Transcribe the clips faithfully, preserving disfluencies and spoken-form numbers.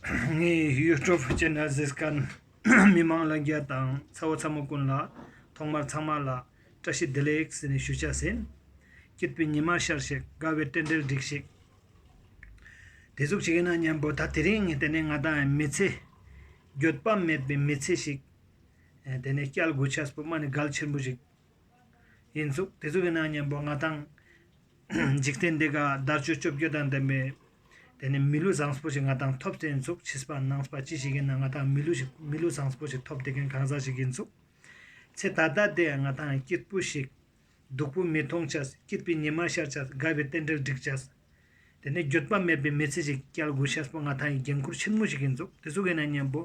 ངའི་ཡུ་ཊུབ་ཅེ་ནལ་གཟིགས་མཁན་མི་མང་ལྷན་རྒྱས་དང་ཚ་བོ་ཚ་མོ་ཀུན་ལ་ཐོག་མར་ཚང་མ་ལ་བཀྲ་ཤིས་བདེ་ལེགས་ཟེར་ནས་ཞུ་བྱ་ཟིན། སྐྱིད་པའི་ཉི་མ་ཤར་ཞིག་དགའ་བའི་རྟེན་འབྲེལ་འགྲིགས་ཤིག་དེ་ཟུག་ཅིག་ཡིན་ན་མཉམ་པོ་ད་དེ་རིང་ངས་དེ་ནས་ང་དང་མི་ཚེ། འགྱོད་པ་མེད་པའི་མི་ཚེ་ཞིག་དེ་ནས་བསྐྱལ་དགོས་ཆས་པོ་མ་ནི་གལ་ཆེན་པོ་ཞིག་ཡིན་ཚུགས། དེ་ཚོ་གི་ནང་མཉམ་པོ་ང་དང་འཇིག་རྟེན་འདི་ག་དལ་འབྱོར་སྤྱོད་རྒྱུ་དང་ལྡན་པའི་དེ་ནས་མི་ལུས་བཟང་པོ་ཞིག་ང་དང་ཐོབ་སྟེ་ཡིན་ཚུགས། ཕྱིས་པ་ནངས་པ་ཅི་ཞིག་ཡིན་ན་ང་དང་མི་ལུས་ཤིག་མི་ལུས་བཟང་པོ་ཞིག་ཐོབ་བསྡད་མཁན་གང་ཟག་ཞིག་ཡིན་ཚུགས། ཚེ་ད་ལྟ་དེ་ང་དང་སྐྱིད་པོ་ཞིག་སྡུག་པོ་མི་མཐོང་ཆས། སྐྱིད་པའི་ཉི་མ་ཤར་ཆས། དགའ་བའི་རྟེན་འབྲེལ་འགྲིགས་ཆས། དེ་ནས་འགྱོད་པ་མེད་པའི་མི་ཚེ་ཞིག་བསྐྱལ་དགོས་ཤེས་པོ་ང་དང་གི་འགན་ཁུར་ཆེན་མོ་ཞིག་ཡིན་ཚུགས། དེ་ཚོ་གི་ནང་མཉམ་པོ་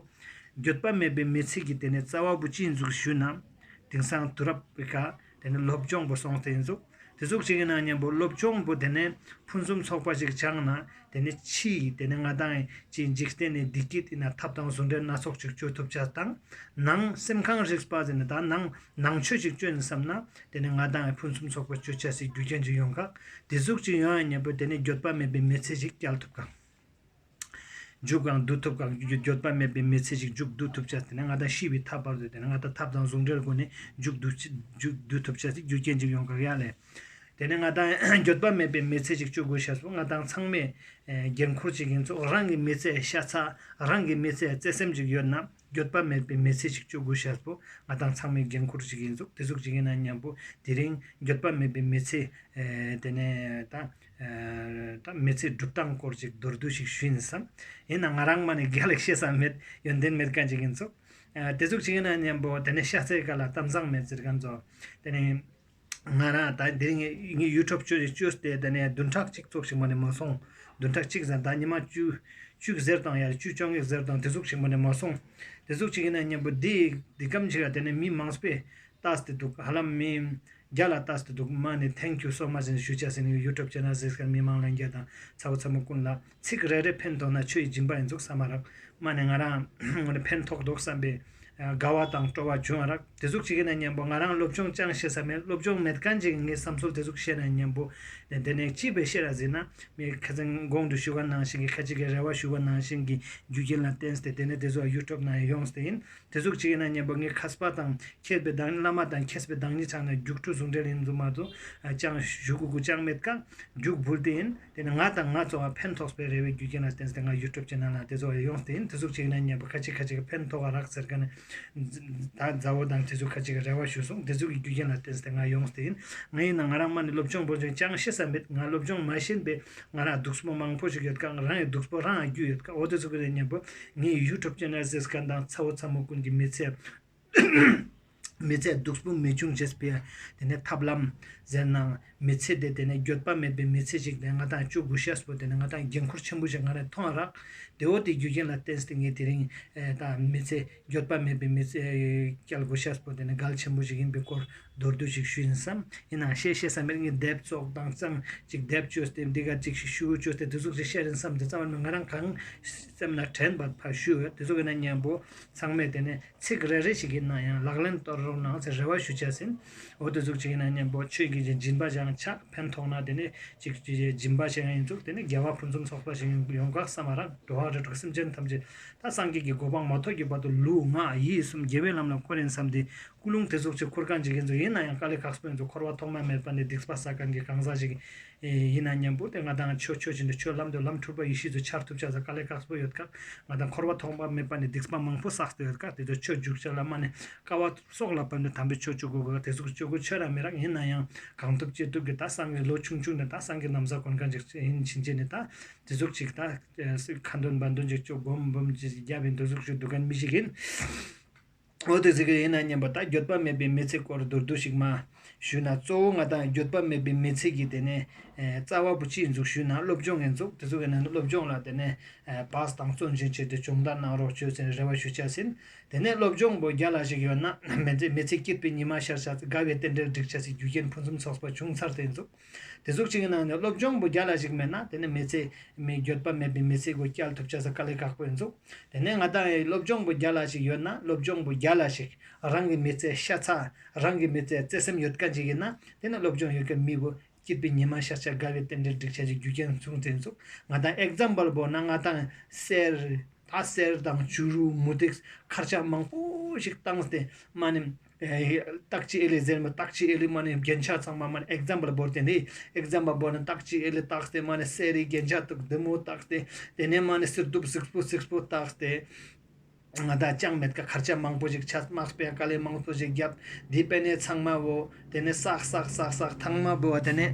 འགྱོད་པ་མེད་པའི་མི་ཚེ་གི་དེ་ནས་རྩ་བ་པོ་ཅི་ཡིན་ཚུགས་ཞུས་ན། དེང་སང་དུས་རབས་པའི་ཁ་དེ་ནས་སློབ་སྦྱོང་པོ་སོང་སྟེ་ཡིན་ཚུགས། དེ་ཚོ་ཅིག་གི་ནང་མཉམ་པོ་སློབ་སྦྱོང་པོ་དེ་ནས་ཕུན་སུམ་ཚོགས་པ་ཞིག་སྦྱངས་ན་དེ་ནས་ཕྱིའི་དེ་ནས་ང་དང་ཅིག་འཇིག་རྟེན་ནས་བདེ་སྐྱིད་ཡིན་ན་ཐབས་དང་ཟུང་འབྲེལ་སྣ་ཚོགས་ཅིག་སྤྱོད་ཐུབ་ཆ་དང་། ནང་སེམས་ཁམས་རིག་པ་ཟེར་ནས་ད་ནང་ནང་ཆོས་ཅིག་སྤྱོད་ནས་བསམ་ན། དེ་ནས་ང་དང་ཕུན་སུམ་ཚོགས་པ་སྤྱོད་ཆ་སའི་རྒྱུ་རྐྱེན་ཅིག་ཡོང་ག་དེ་ཟུག་ཅིག་ཡོང་ཡ་མཉམ་པོ་དེ་ནས་འགྱོད་པ་མེད་པའི་མི་ཚེ་ཞིག་བསྐྱལ་ཐུབ་ག་མཇུག་གང་བསྡུ་ཐུབ་ག་འགྱོད་པ་མེད་པའི་མི་ཚེ་ཞིག་མཇུག་བསྡུ་ཐུབ་ཆ་དེ་ནས་ང་དང་ཤི་བའི་ཐབས་བར་དུ་དེ་ནས་ང་དང་ཐབས་དང་ཟུང་འབྲེལ་སྒོ་ནས་མཇུག་བསྡུ་མཇུག་བསྡུ་ཐུབ་ཆ་སའི་རྒྱུ་རྐྱེན་ཅིག་ཡོང་ག་ཡ་ལས། དེ་ནས་ང་དང་འགྱོད་པ་མེད་པའི་མི་ཚེ་ཞིག་སྤྱོད་དགོས་ཤེས་པོ་ང་དང་ཚང་མས་འགན་ཁུར་ཅིག་ཡིན་ཚུགས། རང་གི་མི་ཚེ་ཤ་ཚ་རང་གི་མི་ཚེ་བརྩེ་སེམས་ཅིག་ཡོད་ན། འགྱོད་པ་མེད་པའི་མི་ཚེ་ཞིག་སྤྱོད་དགོས་ཤེས་པོ་ང་དང་ཚང་མའི་འགན་ཁུར་ཅིག་ཡིན་ཚུགས། དེ་ཟུག་ཅིག་ཡིན་ན་མཉམ་པོ་དེ་རིང་འགྱོད་པ་མེད་པའི་མི་ཚེ་ཨེ་དེ་ནས་ད་ཨེ་ད་མི་ཚེ་སྒྲུབ་སྟངས་སྐོར་ཅིག་མདོར་བསྡུས་ཤིག་ཞུས་ཡིན་བསམ། ཡིན་ན་ང་རང་མ་ནས་རྒྱལ་ལ་བཤད་ས་མེད། ཡོན་ཏན་མེད་མཁན་ཅིག་ཡིན་ཚུགས། ཨེ་དེ་ཟུག་ཅིག་ཡིན་ན་མཉམ་པོ་དེ་ནས་ཤ་ཚའི་སྐད་ལ་གཏམ་བཟང་མེད་ཟེར་མཁན་ཚོ། དེ་ནས། ང་རང་ད་འདིར་ངས་ངའི་ཡུ་ཊུབ་བཅོས་བཅོས་ཏེ་དེ་ནས་བདུན་ཕྲག་གཅིག་ཙོགས་ཤིག་མ་ནས་མ་སོང་། བདུན་ཕྲག་གཅིག་ཟེར་ད་ཉི་མ་བཅུ་བཅུ་ཟེར་དང་ཡར་བཅུ་བཅོ་ལྔ་ཟེར་དང་དེ་ཟུག་ཞིག་མ་ནས་མ་སོང་། དེ་ཟུག་ཅིག་ཡིན་ན་མཉམ་པོ་འདི་འདི་གམ་ཅིག་ལ་དེ་ནས་མི་མང་པོས་ལྟས་ཏེ་འདུག་ཧ་ལམ་མི་བརྒྱ་ལ་ལྟས་ཏེ་འདུག་མ་ནས་thank you so much ཞུ་བྱ་ཟེར་ནས་ཡུ་ཊུབ་ཅེ་ནལ་གཟིགས་མཁན་མི་མང་ལྷན་རྒྱས་དང་ཚ་བོ་ཚ་མོ་ཀུན་ལ་ཚིག་རེ་རེ་ཕན་ཐོགས་ན་ཆོས་ཀྱི་སྦྱིན་པ་ཡིན་ཚུགས་བསམ་མ་རག་མ་ནས་ང་རང་ཕན་ཐོགས་འདུག་བསམ་པའི། དགའ་བ་དང་སྤྲོ་བ་བྱུང་བ་རག་དེ་ཟུག་ཅིག་ཡིན་ན་མཉམ་པོ་ང་རང་སློབ་སྦྱོང་ཅང་ཤེས་ས་མེད། སློབ་སྦྱོང་མེད་མཁན་ཅིག་ངའི་བསམ་ཚུལ་དེ་ཟུག་བཤད་ན་མཉམ་པོ། དེ་ནས་ཅི་བས་བཤད་ར་ཟེར་ན། མི་ཁ་སང་གོང་དུ་ཞུ་བ་ནང་བཞིན་གྱི་ཁ་ཅིག་གི་རེ་བ་ཞུ་བ་ནང་བཞིན་གྱི་རྒྱུ་རྐྱེན་ལ་བརྟེན་ཏེ་དེ་ནས་དེ་ཚོ་ཡུ་ཊུབ་ནང་ཡོངས་ཏེ་ཡིན། དེ་ཟུག་ཅིག་ཡིན་ན་མཉམ་པོ་ངའི་མཁས་པ་དང་མཁས་པའི་བདག་ཉིད་བླ་མ་དང་མཁས་པའི་བདག་ཉིད་ཚང་ན་རྒྱུགས་སྤྲོད་ཟུང་འབྲེལ་ཡིན་ཚུལ་མ་གཏོགས་ཅང་ཞུ་དགོས་དགོས་ཅང་མེད་ཀ་རྒྱུགས་འབུལ་ཏེ་ཡིན། དེ་ནི་ང་དང་ང་ཚོ་བ་ཕན་ཐོགས་པའི་རེ་བའི་རྒྱུ་རྐྱེན་ལ་བརྟེན་ཏེ་ང་ཡུ་ཊུབ་ཅེ་ནལ་ནང་དེ་ཚོ་ཡོངས་ཏེ་ཡིན། དེ་ཟུག་ཅིག་ན་མཉམ་པོ་ཁ་ཅིག་ཁ་ཅིག་ཕན་ཐོགས་རག་ཟེར་མཁན་ནི་ད་མཛའ་བོ་དང་དེ་ཚོ་ཁ་ཅིག་གི་རེ་བ་ཞུ་སོང་། དེ་ཚོ་གི་རྒྱུ་རྐྱེན་ལ་བརྟེན་ཏེ་ང་ཡོངས་ཏེ་ཡིན། ང་ཡིན་ན་ང་རང་མ་ནི་སློབ་སྦྱོང་པོ་ཅང་ཤེས་ས་མེད། ང་སློབ་སྦྱོང་མ་ཤེས་པས་ང་རང་སྡུག་པོ་མང་པོ་ཞིག་ཡོད་ཀ་རང་ཡི་སྡུག་པོ་རང་ལ་རྒྱུས་ཡོད་ཀ་འོ་དེ་ཚོ་གི་ནས་མཉམ་པོ་ངའི་ཡུ་ཊུབ་ཅེ་ནལ་གཟིགས་མཁན་དང་ཚ་བོ་ཚ་མོ་ཀུན་གྱི་མི་ཚེ། མི་ཚེ་སྡུག་པོ་མི་འབྱུང་ཅེས་པའི་དེ་ནས་ཐབས་ལམ་ཟེར་ནའང་མི་ཚེ་དེ་དེ་ནས་འགྱོད་པ་མེད་པའི་མི་ཚེ་ཞིག་དེ་ང་དང་བཅུག་དགོས་ཤེས་པོ་དེ་ནས་ང་དང་འགན་ཁུར་ཆེན་པོ་ཞིག་ང་རང་མཐོང་བ་རག་དེ་འོ་དེ་རྒྱུ་རྐྱེན་ལ་བརྟེན་ཏེ་ངས་དེ་རིང་ད་མི་ཚེ་འགྱོད་པ་མེད་པའི་མི་ཚེ་བསྐྱལ་དགོས་ཤེས་པོ་དེ་ནས་གལ་ཆེན་པོ་ཞིག་ཡིན་པའི་སྐོར་མདོར་བསྡུས་ཤིག་ཞུས་ཡིན་བསམ། ཡིན་ནའང་བཤད་ཤེས་ས་མེད། ངས་དེབ་ཙོགས་དང་ཙང་ཅིག་དེབ་བཅོས་ཏེ་འདི་ག་ཅིག་ཞིག་ཞུ་བཅོས་ཏེ་དེ་ཟུག་ཅིག་བཤད་ཡིན་བསམ་དེ་ཙམ་ང་རང་གང་སེམས་ལ་དྲན་པ་ཕར་ཞུ་འོས་དེ་ཚོ་གི་ན་མཉམ་པོ་ཚང་མས་དེ་ནས། ཚིག་རེ་རེ་ཞིག་ཡིན་ན་ཡང་ལག་ལེན་གཏོང་རོགས་གནང་ཟེར་རེ་བ་ཞུ་བྱས་ཟིན། འོ་དེ་ཟུག་ཅིག་ཡིན་ན་མཉམ་པོ་ཆོས་ཀྱི་སྦྱིན་པ་ཅང་ཆགས་ཕན་ཐོགས་ན་དེ་ནས་ཅིག་ཅིག་སྦྱིན་པ་ཞིག་ཡང་ཡིན་ཚུགས། དེ་ནས་དགེ་བ་ཕུན་སུམ་ཚོགས་པ་ཞིག་ཡོང་ག་བསམ་པ་རག་འགྲོ་བ་རིགས་དྲུག་སེམས་ཅན་ཐམས་ཅད་ད་སངས་རྒྱས་ཀྱི་གོ་འཕང་མ་ཐོབ་ཀྱི་བར་དུ་ལུས་ངག་ཡིད་གསུམ་དགེ་བའི་ལམ་ལ་བཀོལ་ཡིན་བསམ་སྟེ་ཀུན་སློང་དེ་ཟུག་ཅིག་འཁོར་མཁན་ཅིག་ཡིན་ཚུལ་ཡིན་ན་ཡང་དཀའ་ལས་ཁག་པོ་ཡིན་ཚུལ། འཁོར་བ་ཐོག་མ་མེད་པ་ནས་སྡིག་པ་བསགས་མཁན་གྱི་གང་ཟག་ཞིག་ཡིན་ན་མཉམ་པོ་དེ་ང་དང་ཆོས་ཆོས་བཞིན་དུ་ཆོས་ལམ་དུ་ལམ་འཁྲུལ་པ་ཡེ་ཤེས་སུ་འཆར་ཐུབ་ཆ་ས་དཀའ་ལས་ཁག་པོ་ཡོད་ཀ་ང་དང་འཁོར་བ་ཐོག་མ་མེད་པ་ནས་སྡིག་པ་མང་པོ་བསགས་ཏེ་ཡོད་ཀ་དེ་ཚོ་ཆོས་རྒྱུགས་ཆ་ལ་མ་ནས་དཀའ་བ་སྲོག་ལ་བབས་ནས་དམ་པའི་ཆོས་སྤྱོད་དགོས་དགོས་དེ་ཚོ་སྤྱོད་དགོས་ཆོས་ར་མི་རག་ཡིན་ན་ཡང་གང་ཐུབ་ཅི་ཐུབ་ཀྱི་ད་སངས་རྒྱས་ལོ་ཆུང་ཆུང་ནས་ད་སངས་རྒྱས་ན་བཟའ་གོན་མཁན་ཅིག་ཡིན་ཕྱིན་ཆད་ནས་ད་དེ་ཚོ་ཅིག་ད་ཁ་འདོན་བན་འདོན་ཅིག་སྤྱོད་སྒོམ་སྦོམ་ཅིག་རྒྱབ་ཡིན་དེ་ཚོ་ཅིག་འདུག་མཁན་མི་ཞིག་ཡིན། འོ་དེ་ཟེར་གི་ཡིན་ན་མཉམ་པོ་ད་འགྱོད་པ་མེད་པའི་མི་ཚེ་སྐོར་མདོར་བསྡུས་ཤིག་མ་ཞུས་ན། གཙོ་བོ་ང་དང་འགྱོད་པ་མེད་པའི་མི་ཚེ་གི་དེ་ནས་ཨེ་རྩ་བ་པོ་ཅི་ཡིན་ཚུལ་ཞུས་ན་སློབ་སྦྱོང་ཡིན་ཚུལ། དེ་ཚོ་གི་ནང་ནས་སློབ་སྦྱོང་ལ་དེ་ནས་ཨེ་བག་དང་བརྩོན་ཅན་བྱས་ཏེ་སྦྱོང་བརྡར་གནང་རོགས་བྱོས་ཟེར་རེ་བ་ཞུ་བྱ་ཟིན། དེ་ནས་སློབ་སྦྱོང་པོ་རྒྱལ་ལ་ཞིག་ཡོད་ན་མི་ཚེ་མི་ཚེ་སྐྱིད་པའི་ཉི་མ་ཤར་བྱ་དགའ་བའི་རྟེན་འབྲེལ་འགྲིག་བྱ་ཟེར་རྒྱུ་རྐྱེན་ཕུན་སུམ་ཚོགས་པ་བྱུང་ཚར་ཏེ་ཡིན་ཚུལ། དེ་ཟུག་ཅིག་གི་ནང་ནས་སློབ་སྦྱོང་པོ་རྒྱལ་ལ་ཞིག་མེད་ན་དེ་ནི་མི་ཚེ་མི་འགྱོད་པ་མེད་པའི་མི་ཚེ་སྒོ་བསྐྱལ་ཐུབ་ཆ་ས་དཀའ་ལས་ཁག་པོ་ཡིན་ཚུལ། དེ་ནས་ང་དང་ཡི་སློབ་སྦྱོང་པོ་རྒྱལ་ལ་ཞིག་ཡོད་ན་སློབ་སྦྱོང་པོ་རྒྱལ་ལ་ཞིག་རང་གི་མི་ཚེ་ཤ་ཚ་རང་གི་མི་ཚེ་བརྩེ་སེམས་ཡོད་མཁན་ཅིག་ཡིན་ན་དེ་ནི་སློབ་སྦྱོང་ཡོད་མཁན་མི་བོ་སྐྱིད་པའི་ཉི་མ་ཤར་ཆ་དགའ་བའི་རྟེན་འབྲེལ་འགྲིག་ཆ་ཞིག་རྒྱུ་རྐྱེན་བྱུང་ཚེ་ཡིན་ཚུལ། ང་དང་ཨེག་ཛམ་པལ་པོ་ན་ང་དང་གསེར། ད་གསེར་དང་བྱུ་རུ་མུ་ཏིག་ཁར་ཆ་མང་པོ་ཞིག་བཏང་སྟེ་མ་ནི་ཨེ་སྟག་ཅི་ཨེ་ལི་ཟེར་མ་སྟག་ཅི་ཨེ་ལི་མ་ནི་རྒྱན་ཆ་ཚང་མ་མ་ནི་ཨེག་ཛམ་པལ་བོར་ཏེ་ནི་ཨེག་ཛམ་པལ་བོར་ནི་སྟག་ཅི་ཨེ་ལི་བཏགས་ཏེ་མ་ནི་གསེར་རི་རྒྱན་ཆ་དུག་དེ་མོ་བཏགས་ཏེ་དེ་ནས་མ་ནི་གསེར་གདུབ་གཟིགས་པོ་གཟིགས་པོ་བཏགས་ཏེ། ང་དང་ཅང་མེད་ཀ་ཁར་ཆ་མང་པོ་ཞིག་ཆ་དམག་སྤེལ་དཀའ་ལས་མང་པོ་ཞིག་བརྒྱབ། འདི་པེ་ནེ་ཚང་མ་བོ་དེ་ནས་བསགས་བསགས་བསགས་བསགས་ཐང་མ་བོ་དེ་ནས་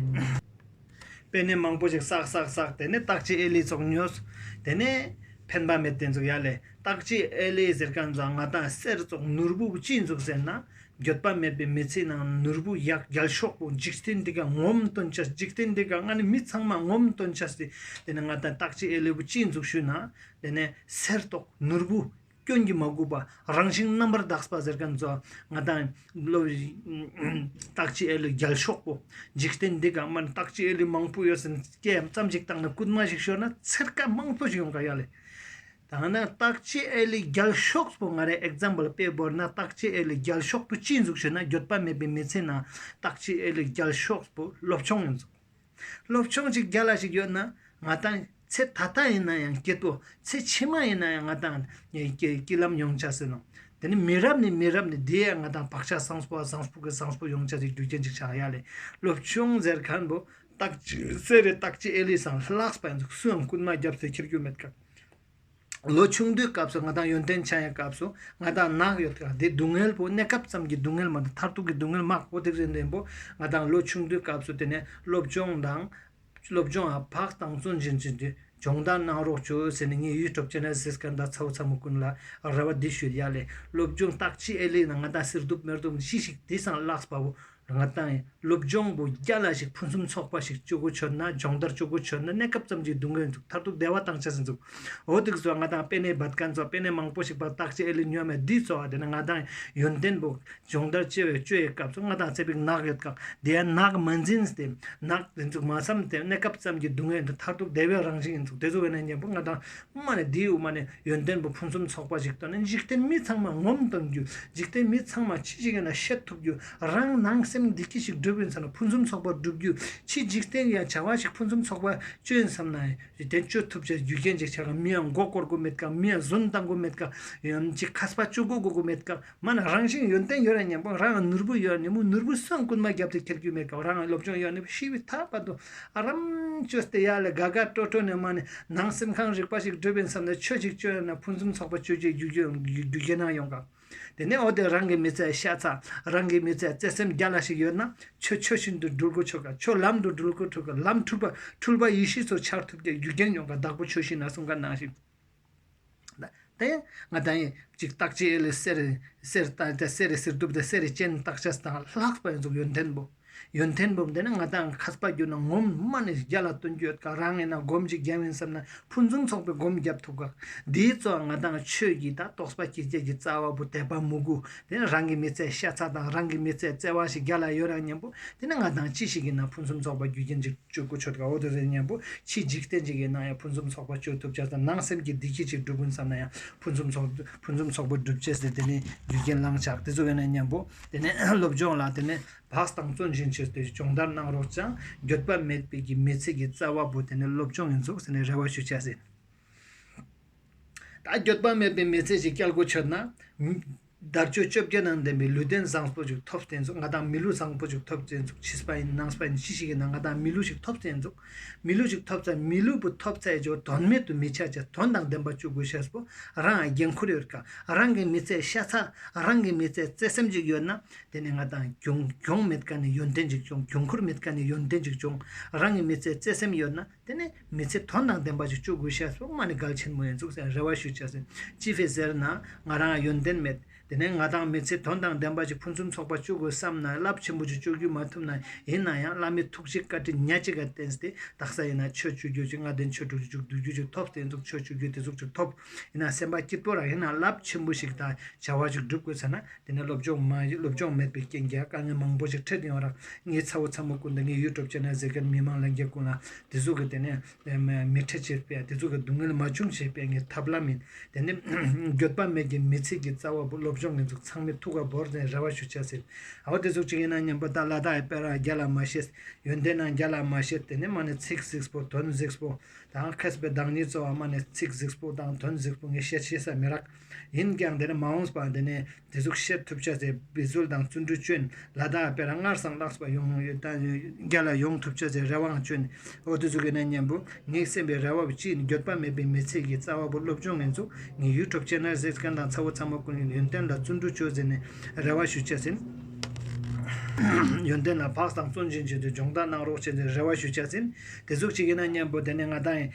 པེ་ནེ་མང་པོ་ཞིག་བསགས་བསགས་བསགས་དེ་ནས་སྟག་ཅི་ཨེ་ལི་ཚོགས་ཉོས། དེ་ནས་ཕན་པ་མེད་དེ་ཚོགས་ཡ་ལས་སྟག་ཅི་ཨེ་ལི་ཟེར་མཁན་ཚོ་ང་དང་གསེར་ཚོགས་ནོར་བུ་ཅི་འཛུགས་ཟེར་ན་འགྱོད་པ་མེད་པའི་མི་ཚེ་ནང་ནོར་བུ་ཡག་རྒྱལ་ཤོག་པོ་འཇིག་རྟེན་འདི་ག་ངོམ་སྟོན་ཆ་འཇིག་རྟེན་འདི་ག་ང་ནི་མི་ཚང་མ་ངོམ་སྟོན་ཆ་སི་དེ་ནས་ང་དང་སྟག་ཅི་ཨེ་ལི་བོ་ཅི་འཛུགས་ཞུ་ན། དེ་ནས་གསེར་ཏོག་ནོར་བུ་སྐྱོན་གྱིས་མ་གོས་པ་རང་བཞིན་རྣམ་པར་དག་པ་ཟེར་མཁན་ཚོ་ང་དང་ལོ་སྟག་ཅི་ཨེ་ལི་རྒྱལ་ཤོག་པོ་འཇིག་རྟེན་འདི་ག་མ་ནི་སྟག་ཅི་ཨེ་ལི་མང་པོ་ཡོད་ཟེར་སྐད་ཙམ་ཞིག་བཏང་ན་རྐུན་མ་ཞིག་ཤོར་ན་ཚེར་ཀ་མང་པོ་ཞིག་ཡོང་ག་ཡ་ལེ། ད་ན་སྟག་ཅི་ཨེ་ལི་རྒྱལ་ཤོག་པོ་ང་རེ་ཨེག་ཛམ་པལ་དཔེ་བོར་ན་སྟག་ཅི་ཨེ་ལི་རྒྱལ་ཤོག་པོ་ཅི་འཛུགས་ཞུ་ན་འགྱོད་པ་མེད་པའི་མི་ཚེ་ན་སྟག་ཅི་ཨེ་ལི་རྒྱལ་ཤོག་པོ་སློབ་སྦྱོང་ཡིན་འཛུགས། སློབ་སྦྱོང་ཅིག་རྒྱ་ལ་ཞིག་ཡོད་ན་ང་དང་ཚེ་ད་ལྟ་ཡིན་ན་ཡང་སྐྱིད་པོ་ཚེ་ཕྱི་མ་ཡིན་ན་ཡང་ང་དང་སྐྱིད་ལམ་ཡོང་ཆ་ཟེར་ནོ། དེ་ནི་མི་རབས་ནས་མི་རབས་ནས་དེ་ཡང་ང་དང་བག་ཆགས་བཟང་པོ་བཟང་པོ་གི་བཟང་པོ་ཡོང་ཆ་ཟིག་རྒྱུ་རྐྱེན་ཅིག་ཆགས་ཡ་ལེ། སློབ་སྦྱོང་ཟེར་མཁན་པོ་སྟག་ཅི་གསེར་རི་སྟག་ཅི་ཨེ་ལི་སང་ལྷགས་པ་ཡིན་འཛུགས་སུའང་རྐུན་མ་རྒྱབ་སྟེ་ཁྱེར་རྒྱུ་མེད་ཀ། ལོ་ཆུང་དུས་སྐབས་སུ་ང་དང་ཡོན་ཏན་ཆགས་ཡའི་སྐབས་སུ་ང་དང་ནག་ཡོད་ཀ་དེ་སྡུག་བསྔལ་པོ་གནས་སྐབས་ཙམ་གྱི་སྡུག་བསྔལ་མ་གཏོགས་མཐར་ཐུག་གི་སྡུག་བསྔལ་མ་གོ་དེ་ཟེར་ནས་པོ་ང་དང་ལོ་ཆུང་དུས་སྐབས་སུ་དེ་ནས་སློབ་སྦྱོང་དང་། སློབ་སྦྱོང་ཨ་བག་དང་བཙོན་བཞིན་བྱེད་དུས་སྦྱོང་བརྡར་གནང་རོགས་བྱོས་ཟེར་ནས་ངས་ཡུ་ཊུབ་ཅེ་ནལ་གཟིགས་མཁན་དང་ཚ་བོ་ཚ་མོ་ཀུན་ལ་རེ་བ་འདི་ཞུ་ཡ་ལེ། སློབ་སྦྱོང་སྟག་ཅི་ཨེ་ལི་ན་ང་དང་སེར་གདུབ་མེར་གདུབ་ཅི་ཞིག་དེ་སང་ལགས་པ་བོ། ང་དང་སློབ་སྦྱོང་པོ་རྒྱ་ལ་ཞིག་ཕུན་སུམ་ཚོགས་པ་ཞིག་བཅུ་དགུ་ཆོད་ན་སྦྱོང་བརྡར་བཅུ་དགུ་ཆོད་ན་གནས་སྐབས་ཙམ་གྱི་སྡུག་བསྔལ་འཛུགས་མཐར་ཐུག་བདེ་བ་དང་ཆ་ཟིན་འཛུགས། འོ་དེ་ཚོ་ང་དང་པེ་ནེ་བད་མཁན་ཚོ་པེ་ནེ་མང་པོ་ཞིག་བད་སྟག་ཅི་ཨེ་ལི་ཉོ་མེད་འདི་ཚོ་བ་དེ་ནི་ང་དང་ཡོན་ཏན་པོ་སྦྱོང་བརྡར་བཅོ་བའི་བཅོ་ཡའི་སྐབས་སུ་ང་དང་ཚེ་པིག་ནག་ཡོད་ཀ་དེ་ཡང་ནག་མ་འཛིན་ཏེ་ནག་དེ་འཛུགས་མ་བསམ་སྟེ་གནས་སྐབས་ཙམ་གྱི་སྡུག་བསྔལ་འདི་མཐར་ཐུག་བདེ་བའི་རང་བཞིན་ཡིན་འཛུགས་དེ་ཚོ་བས་ན་མཉམ་པོ་ང་དང་། མ་ནི་དེའུ་མ་ནི་ཡོན་ཏན་པོ་ཕུན་སུམ་ཚོགས་པ་ཞིག་བཏོན་ནས་འཇིག་རྟེན་མི་ཚང་མ་ངོམ་གཏོང་རྒྱུ། འཇིག་རྟེན་མི་ཚང་མ་ཅི་ཞིག་ཡིན་ན་བཤད་ཐུབ་རྒྱུ། རང་ནང་སེམས་བདེ་སྐྱིད་ཞིག་སྒྲུབ་ཡིན་བསམ་ན་ཕུན་སུམ་ཚོགས་པ་སྒྲུབ་རྒྱུ། ཕྱི་འཇིག་རྟེན་ཡང་བྱ་བ་ཞིག་ཕུན་སུམ་ཚོགས་པ་སྤྱོད་ཡིན་བསམ་ན་འཇིག་རྟེན་སྤྱོད་ཐུབ་ཅེས་རྒྱུ་རྐྱེན་ཅིག་ཆགས་ཀ་མི་ཡང་མགོ་སྐོར་དགོས་མེད་ཀ་མི་ཡང་བཟུང་བཏང་དགོས་མེད་ཀ་ཡང་ཅིག་མཁས་པ་བཅུ་དགོས་དགོས་མེད་ཀ་མ་ན་རང་བཞིན་ཡོན་ཏན་ཡོད་ར་མཉམ་པོ་རང་ནོར་བུ་ཡོད་ར་མཉམ་པོ་ནོར་བུ་སོན་རྐུན་མ་རྒྱབ་སྟེ་ཁྱེར་རྒྱུ་མེད་ཀ་རང་སློབ་སྦྱོང་ཡོད་ནི་ཤི་བའི་ཐག་བར་དུ། ཨ་རམ་བཅོས་ཏེ་ཡ་ལ་དགའ་དགའ་སྤྲོ་སྤྲོ་ནས་མ་ནས་ནང་སེམས་ཁམས་རིག་པ་ཞིག་སྒྲུབ་པའི་མཚམས་ནས་ཆོས་ཞིག་བཅོས་ན་ཕུན་སུམ་ཚོགས་པ་སྤྱོད་རྒྱུ་རྒྱུ་རྒྱུ་རྒྱུ་ན་ཡོང་ག་དེ་ནས་འོ་དེ་རང་གི་མི་ཚེ་ཤ་ཚ་རང་གི་མི་ཚེ་བརྩེ་སེམས་རྒྱ་ལ་ཞིག་ཡོད་ན་ཆོས་ཆོས་བཞིན་དུ་འགྲུལ་དགོས་ཆོག་ག་ཆོས་ལམ་དུ་འགྲུལ་དགོས་ཆོག་ག་ལམ་འཁྲུལ་པ་འཁྲུལ་པ་ཡེ་ཤེས་སུ་འཆར་ཐུབ་ཀྱི་རྒྱུ་རྐྱེན་ཡོང་ག་བདག་པོ་ཆོས་བཞིན་ན་གསུངས་ག་ནང་བཞིན། དེ་ང་དང་ཡིན་ཅིག་སྟག་ཅི་ཨེ་ལི་གསེར་གསེར་ད་དེ་གསེར་རི་གསེར་གདུབ་དེ་གསེར་རི་ཅན་སྟག་ཅག་དང་ལྷག་པ་ཡིན་ཙུག་ཡོན་ཏན་པོ། ཡོན་ཏན་པོ་འདི་ནི་ང་དང་མཁས་པ་གྱུར་ན་ངོམ་མ་ནི་རྒྱ་ལ་སྟོན་རྒྱུ་ཡོད་ཀ་རང་ཡིན་ན་སྒོམ་ཅིག་རྒྱབ་ཡིན་བསམ་ན་ཕུན་སུམ་ཚོགས་པའི་སྒོམ་རྒྱབ་ཐུབ་ཀ་འདིའི་གཙོ་ང་དང་ཆོས་ཀྱི་ད་རྟོགས་པ་སྐྱེ་རྒྱ་གི་རྩ་བ་པོ་དད་པ་མོས་གུས་དེ་ནི་རང་གི་མི་ཚེ་ཤ་ཚ་དང་རང་གི་མི་ཚེ་བརྩེ་བ་ཞིག་རྒྱ་ལ་ཡོད་ར་མཉམ་པོ་དེ་ནི་ང་དང་ཅི་ཞིག་ཡིན་ན་ཕུན་སུམ་ཚོགས་པ་རྒྱུ་རྐྱེན་ཅིག་སྤྱོད་གོ་ཆོད་དགའ་བོ་དེ་ཟེར་མཉམ་པོ་ཕྱི་འཇིག་རྟེན་ཅིག་ཡིན་ན་ཡང་ཕུན་སུམ་ཚོགས་པ་སྤྱོད་ཐུབ་ཅག་དང་ནང་སེམས་ཀྱི་བདེ་སྐྱིད་ཅིག་སྒྲུབ་ཀུན་བསམ་ན་ཡང་ཕུན་སུམ་ཚོགས་ཕུན་སུམ་ཚོགས་པ་སྒྲུབ་ཅེས་ཟེར་དེ་ནི་རྒྱུ་རྐྱེན་བླང་ཆགས་དེ་ཚོ་ཡོད་ན་མཉམ་པོ་དེ་ནི་སློབ་སྦྱོང་ལ་དེ་ནི་བག་དང་བཙོན་བཞིན་བྱས་ཏེ་སྦྱོང་བརྡར་གནང་རོགས་ཀྱང་འགྱོད་པ་མེད་པའི་གི་མི་ཚེ་གི་རྩ་བ་པོ་དེ་ནི་སློབ་སྦྱོང་ཡིན་ཚུགས་ཟེར་ནས་རེ་བ་ཞུ་ཅེས་ཟེར། ད་འགྱོད་པ་མེད་པའི་མི་ཚེ་ཞིག་སྐྱེལ་དགོས་ཆོད་ན། དལ་འབྱོར་བཅོ་བརྒྱད་དང་ལྡན་པའི་ལུས་རྟེན་བཟང་པོ་ཞིག་ཐོབ་བསྟན་ཚུགས། ང་དང་མི་ལུས་བཟང་པོ་ཞིག་ཐོབ་བསྟན་ཚུགས། ཕྱིས་པ་ཡིན་ནངས་པ་ཡིན་ཅི་ཞིག་ཡིན་ན་ང་དང་མི་ལུས་ཞིག་ཐོབ་བསྟན་ཚུགས། མི་ལུས་ཞིག་ཐོབ་ཚར་མི་ལུས་པོ་ཐོབ་ཚར་ཡི་ཇོ་དོན་མེད་དུ་མི་ཆ་ཆ་དོན་དང་ལྡན་པ་བཅུ་དགུ་ཤེས་པོ་རང་འགན་ཁུར་ཡོད་ཀ་རང་གི་མི་ཚེ་ཤ་ཚ་རང་གི་མི་ཚེ་བརྩེ་སེམས་ཅིག་ཡོད་ན་དེ་ནི་ང་དང་གྱོང་གྱོང་མེད་ཀ་ནི་ཡོན་ཏན་ཅིག་བྱུང་གྱོང་ཁུར་མེད་ཀ་ནི་ཡོན་ཏན་ཅིག་བྱུང་རང་གི་མི་ཚེ་བརྩེ་སེམས་ཡོད་ན། དེ་ནས་མི་ཚེ་དོན་དང་ལྡན་པ་ཞིག་བཅུག་དགོས་ཤེས་སོགས་མ་ནི་གལ་ཆེན་མོ་ཡིན་ཚུགས་ཟེར་རེ་བ་ཞུ་བྱ་ཟེར། ཅི་ཕི་ཟེར་ན་ང་རང་ཡོན་ཏན་མེད། དེ་ནས་ང་དང་མི་ཚེ་དོན་དང་ལྡན་པ་ཞིག་ཕུན་སུམ་ཚོགས་པ་བཅུག་དགོས་བསམ་ན་རླབས་ཆེན་པོ་ཞིག་བཅུག་རྒྱུ་མ་ཐུབ་ན་ཡིན་ན་ཡང་བླ་མའི་ཐུགས་རྗེ་བཀའ་དྲིན་ཉག་གཅིག་ག་བརྟེན་ཏེ་དག་ས་ཡིན་ན་ཆོས་བཅུ་རྒྱུ་ཅིག་ལྔ་ལྡན་ཆོས་དྲུག་ཅུ་བཅུ་བདུན་རྒྱུ་ཅིག་ཐོབ་སྟེ་ཡིན་ཚུགས་ཆོས་བཅུ་རྒྱུ་དེ་ཟུག་ཅིག་ཐོབ་ཡིན་ན་སེམས་པ་སྐྱིད་པོ་རང་ཡིན་ན་རླབས་ཆེན་པོ་ཞིག་དང་བྱ་བ་ཞིག་སྒྲུབ་དགོས་ཟེར་ན། དེ་ནས་སློབ་སྦྱོང་མ་སློབ་སྦྱོང་མེད་པའི་རྐྱེན་གྱིས་དཀའ་ངལ་མང་པོ་ཞིག་འཕྲད་ཡོང་ར། ངའི་ཚ་བོ་ཚ་མོ་ཀུན་དང་ངའི་ཡུ་ཊུབ་ཅེ་ནལ་གཟིགས་མཁན་མི་མང་ལྷན་རྒྱས་ཀུན་ལ་དེ་ཚོ་གི་དེ་ནས་མི་འཕྲད་བྱེད་པའི་དེ་ཚོ་གི་སྡུག་བསྔལ་མ་བྱུང་བྱེད་པའི་ངའི་ཐབས་ལམ་ཡིན། དེ་ནས་འགྱོད་པ་མེད་ཀྱི་མི་ཚེ་གི་རྩ་བ་བོ་སློབ་སྦྱོང་ངེད་ཚོ་ཚང་མས་ཐུགས་ཁ་བོར་ནས་རེ་བ་ཞུ་བྱ་ཟེར། ཨ་བ་དེ་ཚོ་གཅིག་ཡིན་ན་མཉམ་པོ་ད་ལ་དྭགས་ཡི་དཔེ་ར་རྒྱ་ལ་མ་བཤད། ཡོན་ཏན་ནང་རྒྱ་ལ་མ་བཤད་དེ་ནས་མ་ནས་ཚིག་གཟིགས་པོ་དོན་གཟིགས་པོ། དང་མཁས་པའི་བདག་ཉིད་གཙོ་བོ་མ་ནས་ཚིག་གཟིགས་པོ་དང་དོན་གཟིགས་པོ་ངས་བཤད་ཤེས་ས་མི་རག་ཡིན་ཀྱང་དེ་ནས་མ་འོངས་པ་དེ་ནས་དེ་ཟུག་བཤད་ཐུབ་ཆ་ཟེར་འབད་རྩོལ་དང་བརྩོན་འགྲུས་བསྐྱོན། ལ་དྭགས་དཔེར་སྔར་སངས་ལགས་པ་ཡོང་ཡོད་ད་རྒྱ་ལ་ཡོང་ཐུབ་ཆ་ཟེར་རེ་བའང་བསྐྱོན། འོ་དེ་ཟུག་གི་ན་མཉམ་པོ་ངའི་སེམས་པའི་རེ་བ་བཅིངས་འགྱོད་པ་མེད་པའི་མི་ཚེ་གི་རྩ་བ་པོ་སློབ་སྦྱོང་ཡིན་ཚུགས། ངའི་ཡུ་ཊུབ་ཆེ་ནལ་གཟིགས་མཁན་དང་ཚ་བོ་ཚ་མོ་ཀུན་ཡོན་ཏན་ལ་བརྩོན་འགྲུས་བཅོས་ཟེར་ནས་རེ་བ་ཞུ་ཆ་ཟིན། ཡོན་ཏན་ལ་བག་དང་བརྩོན་ཅན་བྱེད་དུ་སྦྱོང་བརྡར་གནང་རོགས་བྱེད་ཟེར་རེ་བ་ཞུ་ཆ་ཟིན། དེ་ཟུག་ཅིག་ཡིན་ན་མཉམ་པོ་དེ་ནས་ང་དང་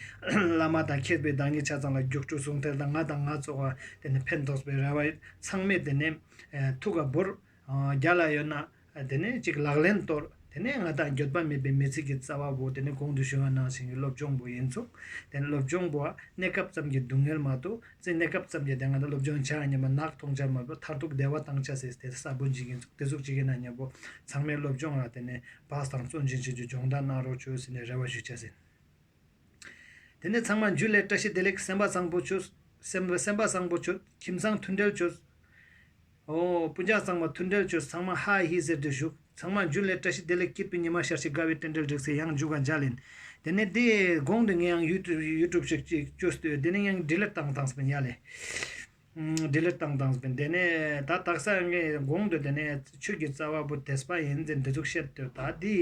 བླ་མ་དང་མཁས་པའི་བདག་ཉིད་ཆ་ཚང་ལ་རྒྱུགས་སྤྲོད་གསུང་ཐལ་དང་ང་དང་ང་ཚོ་བ་དེ་ནས་ཕན་ཐོགས་པའི་རེ་བ་ཚང་མས་དེ་ནས་ཐུགས་ཀ་བོར། རྒྱ་ལ་ཡོད་ན་དེ་ནས་ཅིག་ལག་ལེན་གཏོར། དེ་ནས་ང་དང་འགྱོད་པ་མེད་པའི་མི་ཚེ་གི་རྩ་བ་བོ་དེ་ནས་གོང་དུ་ཞུ་བ་ནང་བཞིན་གྱི་སློབ་སྦྱོང་བོ་ཡིན་ཚུགས། དེ་ནས་སློབ་སྦྱོང་བོ་གནས་སྐབས་ཙམ་གྱི་སྡུག་བསྔལ་མ་གཏོགས་ཚེ་གནས་སྐབས་ཙམ་གྱི་དེ་ང་དང་སློབ་སྦྱོང་བྱ་ཉམས་པ་ནག་མཐོང་བྱ་མ་གཏོགས་མཐར་ཐུག་བདེ་བ་བཏང་བྱ་ཟེར་དེ་ས་བོན་ཅིག་ཡིན་ཚུགས། དེ་ཟུག་ཅིག་ཡིན་ན་མཉམ་པོ་ཚང་མས་སློབ་སྦྱོང་ལ་དེ་ནས་བག་དང་བརྩོན་ཅན་བྱེད་རྒྱུ་སྦྱོང་བརྡར་གནང་རོགས་བྱོས་ཟེར་ནས་རེ་བ་ཞུ་བྱ་ཟིན། དེ་ནས་ཚང་མ་འཇུ་ལེ་བཀྲ་ཤིས་བདེ་ལེགས་སེམས་པ་བཟང་པོ་བྱོས། སེམས་སེམས་པ་བཟང་པོ་བྱོས། ཁྱིམ་ཚང་མཐུན་སྒྲིལ་བྱོས། ཨོ་སྤུན་ཀྱག་ཚང་མ་མཐུན་སྒྲིལ་བྱོས། ཚང་མ་ཧ་ཧི་ཟེར་དུ་བཞུགས། ཚང་མ་འཇུ་ལེ་བཀྲ་ཤིས་བདེ་ལེགས་སྐྱིད་པའི་ཉི་མ་ཤར་ཞིག་དགའ་བའི་རྟེན་འབྲེལ་འགྲིག་སེ་ཡང་འཇུ་ག་མཇལ་ཡིན། དེ་ནས་དེ་གོང་དུ་ངས་ཡང་ཡུ་ཊུབ་ཡུ་ཊུབ་ཞིག་ཅིག་བཅོས་ཏེ་དེ་ནས་ཡང་ཌི་ལིཊ་བཏང་བཏང་སྤེན་ཡ་ལེ། ཌི་ལིཊ་བཏང་བཏང་སྤེན་དེ་ནས་ད་དག་ས་ངས་གོང་དུ་དེ་ནས་ཆོས་ཀྱི་རྩ་བ་པོ་དད་པ་ཡིན་ཟེར་འདི་ཚུགས་བཤད་དུ་ད་དེ་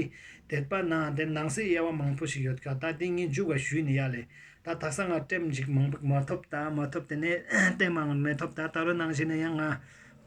དད་པ་ནང་དེ་ནང་གསེས་དབྱེ་བ་མང་པོ་ཞིག་ཡོད་ཀ་ད་དེ་ངས་འཇུ་ག་ཞུས་ནས་ཡ་ལེ། ད་དག་ས་ང་ཊེམ་ཅིག་མང་པོ་མ་ཐོབ་ད་མ་ཐོབ་དེ་ནས་ཊེམ་མང་མེ་ཐོབ་ད་ད་རུ་ནང་བཞིན་ནས་ཡང་ང་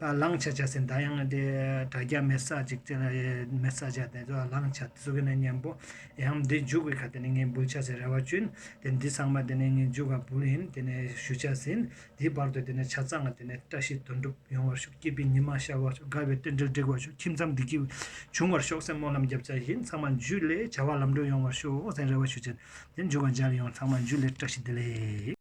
ལངས་ཆ་ཆ་ཟིན། ད་ཡང་དེ་དྲ་རྒྱ་མེད་ས་ཅིག་ཅི་ལ་མེད་ས་ཆ་དེ་ཚོ་ལངས་ཆ་དེ་ཚོ་གི་ནས་མཉམ་པོ་ཡང་འདི་འཇུག་གི་ཁ་དེ་ནས་ངས་འབུལ་ཆ་ཟེར་རེ་བ་བཅུན། དེ་འདི་ཚང་མ་དེ་ནས་ངས་འཇུག་ག་འབུལ་ཡིན་དེ་ནས་ཞུ་ཆ་ཟིན། དེའི་བར་དུ་དེ་ནས་ཆ་ཚང་ང་དེ་ནས་བཀྲ་ཤིས་དོན་འགྲུབ་ཡོང་བར་ཤོག་སྐྱིད་པའི་ཉི་མ་ཤར་བར་ཤོག་དགའ་བའི་རྟེན་འབྲེལ་འགྲིག་པར་ཤོག་ཁྱིམ་ཚང་བདེ་སྐྱིད་བྱུང་བར་ཤོག་སེམས་སྨོན་ལམ་རྒྱབ་ཆ་ཡིན། ཚང་མ་འཇུ་ལེ་བྱ་བ་ལམ་འགྲོ་ཡོང་བར་ཤོག་ཟེར་རེ་བ་ཞུ་ཆེན། དེ་འཇུག་ག་མཇལ་ཡོང་། ཚང་མ་འཇུ་ལེ་བཀྲ་ཤིས་བདེ་ལེགས།